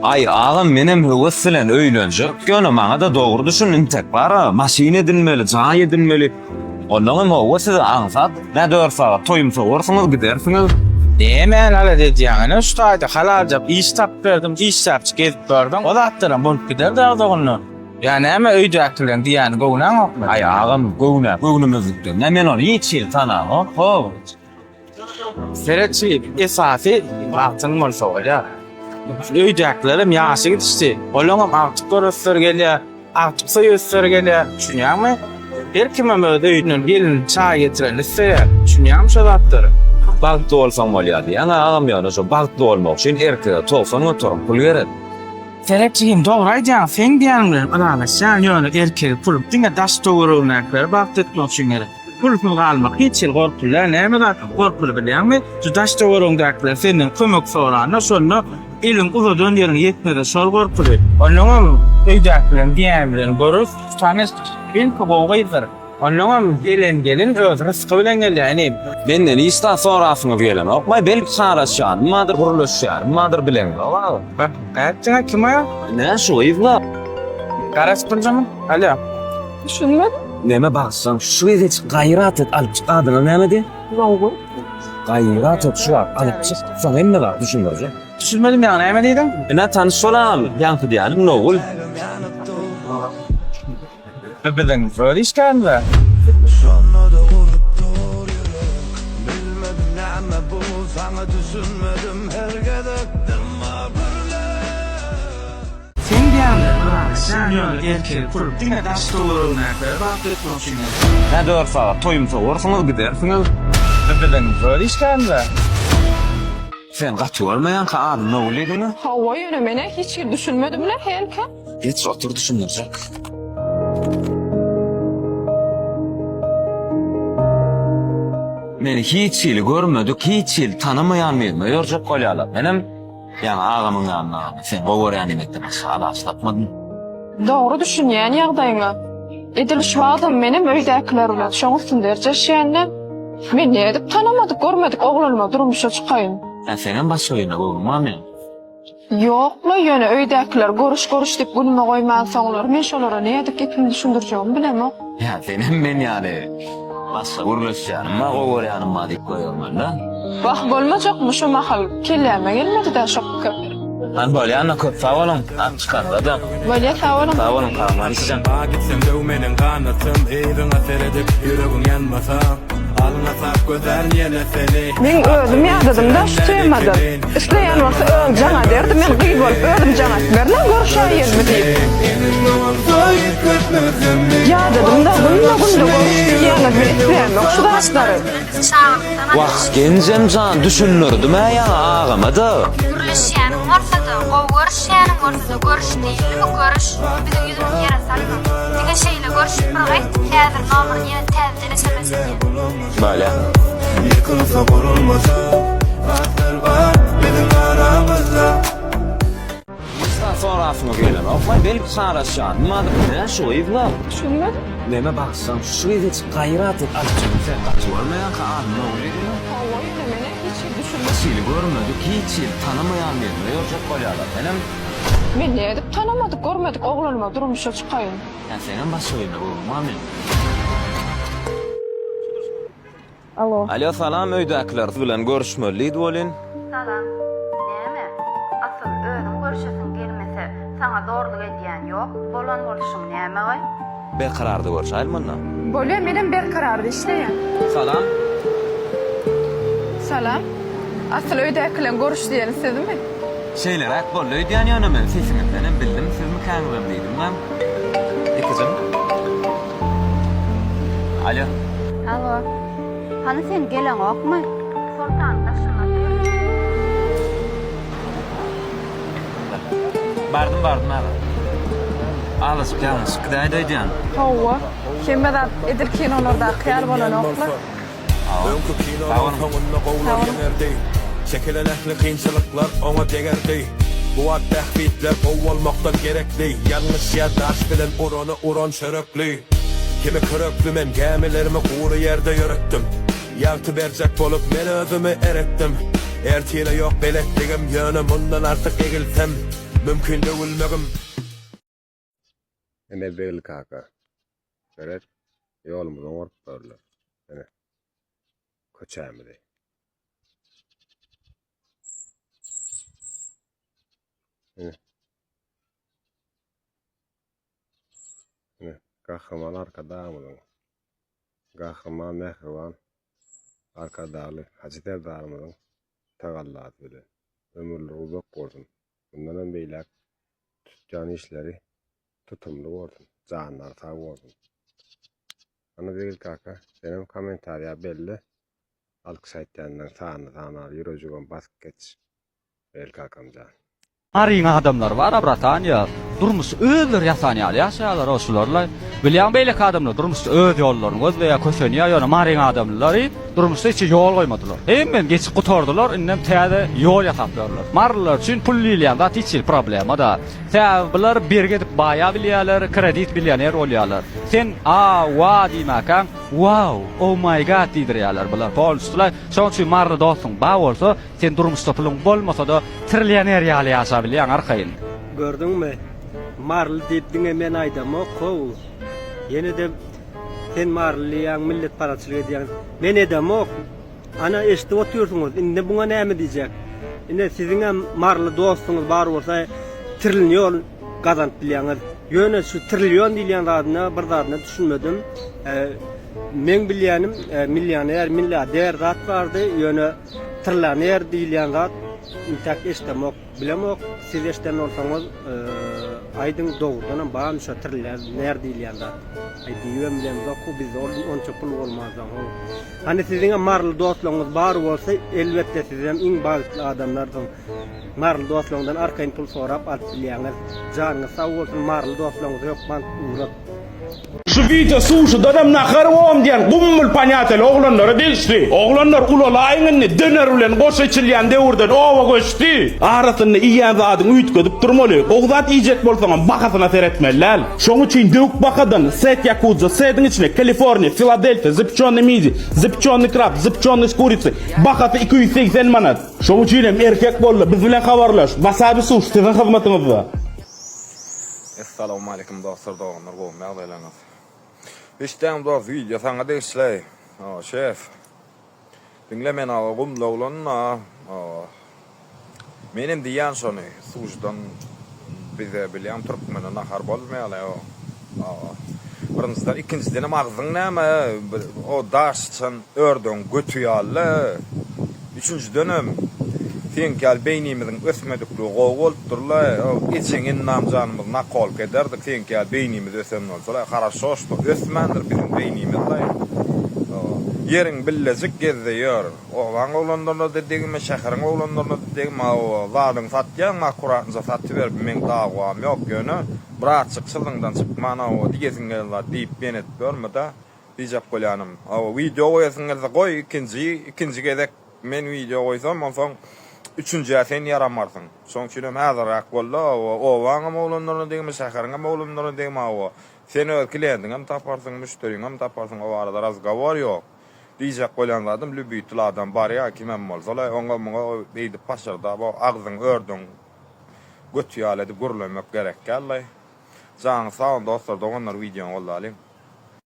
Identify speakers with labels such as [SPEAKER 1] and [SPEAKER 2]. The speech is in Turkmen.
[SPEAKER 1] Aý agam menem höwes bilen öýlenjek ýöne maňada dogry düşün intek bara maşyn edinmeli jaý edinmeli onnoňam howwa size aňsat nä dört sagat toýum sowarsyňyz gidersiňiz.
[SPEAKER 2] Nämäni alada edýäň ene şu taýda halaljak iş tapyp berdim işläpjik gezip gördüň o zatlaram bolup gider dagy doganda. Ýa näme öýdäkileň diýýäni göwnäňokmy?
[SPEAKER 1] Aý agam göwnä göwnümizlikden nä men ony hiç hili tanamok how.
[SPEAKER 2] Seret jigim, esasy bagtyň bolsa bolýar. Öýdäkilerem ýaşy gidişdi. Olaňam agtyk göresleri gelýär, agtyk söýesleri gelýär. Düşünýäňmi? Her kimem öz öýünden gelin çaý getirenini isleýär. Düşünýäňmi şo zatlary?
[SPEAKER 1] Bagtly bolsaň bolýar diýýäň agam ýöne şo bagtly bolmak üçin erkege 90% pul gerek.
[SPEAKER 2] Seret jigim dogry aýdýaň, seň diýýäniň bilen ylalaşýan, ýöne erkege pul diňe daş-töweregindäkileri bagtly etmek üçin gerek. Pulsuz galmak hiç hili gorkuly däl. Näme zat gorkuly bilýäňmi? Şu daş-töweregiňdäkiler senden kömek soranda, şonda eliň uzadan ýeriň ýetmese şol gorkuly. Onnoňam öýdäkileň diýýäni bilen görüs. Tanyş, belki gowy gyzdyr. Onnoňam gelen gelin öz rysky bilen gelýär inim.
[SPEAKER 1] Menden hiç zat sorasyňyz gelenokmaý, belki saraşýanym bardyr, gürleşýänim bardyr bileňzok aga.
[SPEAKER 2] Bak, nätdiňä, kim o?
[SPEAKER 1] Ine, şu gyzla.
[SPEAKER 2] Garaşyp durjagmy? Alýo.
[SPEAKER 3] Düşünmedim.
[SPEAKER 1] Neme bagyşlaň şu gezejik gaýrat et alyp çyk adyňyz nämedi?
[SPEAKER 3] Nowgül.
[SPEAKER 1] Gaýrat et şu wagt alyp çyk soň hemme zat düşündirjek.
[SPEAKER 2] Düşünmedim ýaňy näme diýdiň?
[SPEAKER 1] Ine tanyş bolam ýaňky diýýänim Nowgül.
[SPEAKER 2] Bu biziň öz işgärimiz-ä.
[SPEAKER 4] Şonda-da urup dur ýürek Bilmedim näme bu saňa düşünmedim her gezek Dymma gürle.
[SPEAKER 2] Seň diýýäniňe ylalaşýan ýöne erkegi pul diňe daş töweregindäkileri bagtly etmek üçin gerek.
[SPEAKER 1] Hä dört sagat toýum sowarsyňyz gidersiňiz.
[SPEAKER 2] Bu biziň öz işgärimiz-ä.
[SPEAKER 1] Sen gaty görmeýäňkä adyny Nowgül diýdiňmi?
[SPEAKER 3] Hawa ýöne menä hiç hili düşünmedimle hälki.
[SPEAKER 1] Geç otur düşündirjek. Meni hiç hili görmedik, hiç hili tanamaýan birine ýörjek bolýarlar. Menem Ýaňy agamyň ýanyna bardy. Seni gowy görýän diýmekden başga alaç tapmadym.
[SPEAKER 3] Dogry düşünýän ýagdaýyňa. Edil şu wagtam menem öýdäkiler bilen şoň üstünde erjeşýän-de. Men nädip tanamadyk, görmedik oglanyma durmuşa çykaýyn?
[SPEAKER 1] Hä, seňem başga birine göwnüň barmy?
[SPEAKER 3] Ýok-la, ýöne öýdäkiler görüş-görüş diýip günüme goýmansoňlar, men şolara nädip gepimi düşündirjegimi bilemok.
[SPEAKER 1] Hä, senem men ýaly başga gürleşýänim bar, gowy görýänim bar diýip goýbermeli-dä.
[SPEAKER 3] Wah, bolmajakmy şo mahal, kelläme gelmedi-dä şo pikir.
[SPEAKER 1] Hany bolýan-da, köp sag boluň, at çykarda-da.
[SPEAKER 3] Bolýa, sag boluň.
[SPEAKER 1] Sag boluň, kakaman içijan.
[SPEAKER 4] Gitseň döw meniň ganatym Yzyňa seredip ýüregiň ýanmasa Alňa sap gözel ýene seni
[SPEAKER 3] Meň özüm ýadadymda şu temadan. Isleýän bolsa özi jaň ederdi, men gyz bolup özüm jaň etmerin-ä görüşäýelmi diýip. Ýadadym-da, günde-günde görüşip diýýäňiz, men isleýänok şu zatlary.
[SPEAKER 1] Wah, Genjem jan, düşündirdim-ä ýaňy agama-da.
[SPEAKER 5] Gürleşýäniň bolsa-da, gowy görüşýäniň bolsa-da görüş diýildimi görüş, biziň ýüzümizi ýere salma. Diňe şeýle görüşüp bir gaýt, häzir nomerini ýene täzeden sms edýän.
[SPEAKER 1] Bolýa.
[SPEAKER 4] Ýykylsa gurulmasa Zatlar bar biziň aramyzda.
[SPEAKER 1] Hiç sorasyňyz gelenokmy? Belki saraşýan. Madym nä şu gyzla?
[SPEAKER 3] Düşünmedim.
[SPEAKER 1] Neme bagşyň şu gezejik gaýrat et alyp çyk sen gaty görmeýäňkä adyny Nowgül diýdiňmi?
[SPEAKER 3] Hawa ýöne menä hiç hili düşünmedim.
[SPEAKER 1] Hiç hili görmedik hiç hili tanamaýan birine ýörjek bolýarlar menem.
[SPEAKER 3] Men nädip tanamadyk görmedik oglanyma durmuşa çykaýyn.
[SPEAKER 1] Hä seňem başga birine göwnüň barmy?
[SPEAKER 3] Alo.
[SPEAKER 1] Alo salam öýdäkiler bilen görüşmelidi welin.
[SPEAKER 5] Salam. Näme? Asyl özüň görüşesiň gelmese, saňa zorluk edýän ýok, bolan bolşuň näme-oý?
[SPEAKER 1] Berkararda görüşäýeli munda.
[SPEAKER 3] Bolýa menem Berkararda işleýän.
[SPEAKER 1] Salam.
[SPEAKER 3] Salam. Asyl öýdäkileň görüş diýeni sizmi?
[SPEAKER 1] Şeýleräk boldy öýdýän ýöne men sesiňizdenem bildim sizmikäňizem diýdimem. Ikijim. Alo.
[SPEAKER 5] Alo. Hany sen geleňokmy? Soltanyň daşyndan ýör.
[SPEAKER 1] Bardym bardym aga. Azajyk ýalňyşyp gidäýdi öýdýän.
[SPEAKER 3] Hawa. Hemme zat edil kinolardaky ýaly bolanokla.
[SPEAKER 4] Öňki kinolaryň soňunda gowular ýeňerdi. Çekilen ähli kynçylyklar oňa degerdi. Bu wagt bähbitler gowy bolmakdan gerekli. Ýalňyşýar daş bilen urany uran çörekli. Kimi kürekli men gämilerimi gury ýerde ýöretdim. Ýagty berjek bolup men özümi eretdim. Ertire ýok beletligim ýöne mundan artyk egilsem. Mümkin döwülmegim.
[SPEAKER 6] Ene Begli kaka. Seret, ýolumyzy oňaryp ýörler. Ene. Köçämizi. Ene. Ene, Gahryman Arkadagymyzyň, Gahryman mähriban Arkadagly Hajy Serdarymyzyň tagallasy bilen. Ömürleri uzak bolsun. Mundanam beýläk tutýan işleri tutumly bolsun. Janlary sag bolsun. Ana Begil kaka, senem kommentariýa belle. Alkyş aýtýanlaryň sanyny sanar, ýürejigem basyp geç. Begil kakamjan.
[SPEAKER 7] Maryň adamlary bara bratan ýa durmuşy özleri ýasan ýaly ýaşaýarlar o şularla bilýäň beýleki adamlar durmuşda öz ýollaryny gözleýär kösenýär ýöne Maryň adamlary durmuşda hiç ýol goýmadylar hemmem geçip gutardylar indem täze ýol ýasap ýörler Marylylar üçin pul diýilýän zat hiç hili problema da sebäbi bular bergi edip baýa bilýärler kredit millioner bolýarlar sen a wa diýmäkäň wow oh my god diýdirýärler bular polnusty şoň üçin Maryly dostuň ba bolsa Sen durmuşda puluň bolmasada trillioner ýaly ýaşabilýäň arkaýyn.
[SPEAKER 8] Gördüňmi? Maryly diýip diňe men aýdamok how. Ýene-de sen maryly diýýäň, milletparazçylyk edýäň. Men edemok. Ana eşidip otyrsyňyz. Indi buňa näme diýjek? Ine siziňem maryly dostuňyz bar bolsa trillion gazanyp bilýäňiz. Ýöne şu trillion diýilýän zadyna bir zadyna düşünmedim. Meň bilýänim millioner, milliarder zat bardy. Ýöne Trillioner diýilýän zat intäk eşdemok, bilemok. Siz eşden bolsaňyz aýdyň dogrudanam barmy şo trillioner diýilýän zat. Aý diýibem bilemzok-how bizde ol onça pul bolmansoň how. Hany siziňem maryly dostlaryňyz bar bolsa elbetde sizem iň bagtly adamlarsyň. Maryly dostlaryňyzdan arkaýyn pul sorap alyp bilýäňiz. Janyňyz sag bolsun maryly dostlaryňyzy hökman ugrat.
[SPEAKER 9] Şu wideo suşidanam nahar bom diýen gummul panýateli oglanlara degişli. Oglanlar ulalaýyň indi döner bilen goşa içilýän döwürden oba göçdi. Arasynda iýýän zadyňy üýtgedip durmaly. Gowy zat iýjek bolsaňam bahasyna seretmeli däl. Şoň üçin döwük bahadan set ýakudza setiň içine Kaliforniýa, Filadelfiýa, zapçonyý mizi, zapçonyý krab, zapçonyý s kuritsy bahasy 280 manat. Şoň üçinem erkek bolda biz bilen habarlaş. Wasabi suş siziň hyzmatyňyzda.
[SPEAKER 10] Essalawmaleýkim dostlar doganlar gowmy ýagdaýlaryňyz. Eşitýäňmi dost wideo saňa degişli. Hawa şef. Diňle men awa gumly oglan-da. Hawa. Menem diýýän şony sujdan bize bilýäň türkmene nahar bolmaýarla ýok. Hawa. Birinjiden ikinjidenem agzyň näme o daş syçan ördegiň göti ýaly-la. Üçünjidenem, seňki ýaly beýnimiziň ösmedikligi gowy bolupdyr-la. Ejeň ennamjanymyzy nakolka ederdik, seňki ýaly beýnimiz ösen bolsa-la. Haraşo şto ösmändir biziň beýnimiz-laý. Ýeriň billejik gezde ýör. Obaň oglanlaryna-da degme, şäheriň oglanlaryna-da degme. Hawa, zadyňy satýaňmy, akkuratnyja satyber, bu meň dawam ýok. Ýöne, birazjyk çyzyňdan çykman, hawa, diýesiň gelen zat diýip, men edip ýörme-de. Diýjek bolýanym. Hawa, wideo goýasyň gelse goý, ikinji, ikinji gezek men wideo goýsam, onsoň üçünjä sen ýaramarsyň. Şoň üçinem häzirräk boldy, hawa, obaňam oglanlaryna degme, şäheriňem oglanlaryna degme, hawa. Sen öz kliýentiňem taparsyň, müşderiňem taparsyň, o barada razgowor ýok. Diýjek bolýan zadym, lübitil adam barýa, kimem bolsa-la, oňa-muňa beýdip paşyrdap, o agzyňy ördüň göti ýaly edip gürlemek gerek däl-laý. Janyňyz sag bolsun dostlar, doganlar, wideony goldalyň.